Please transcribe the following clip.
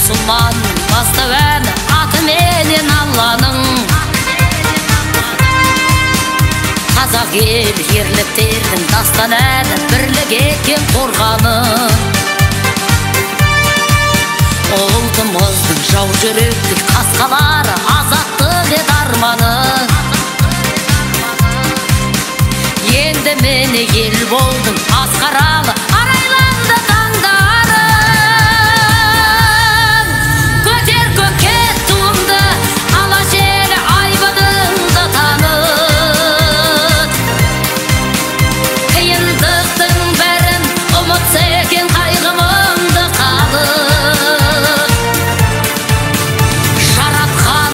Мұсылман бастау әні атыменен Алланың. Қазақ ел ерліктердің дастан әні, бірлік екен қорғаны. Ұлтымыздың жау жүректік қасқалар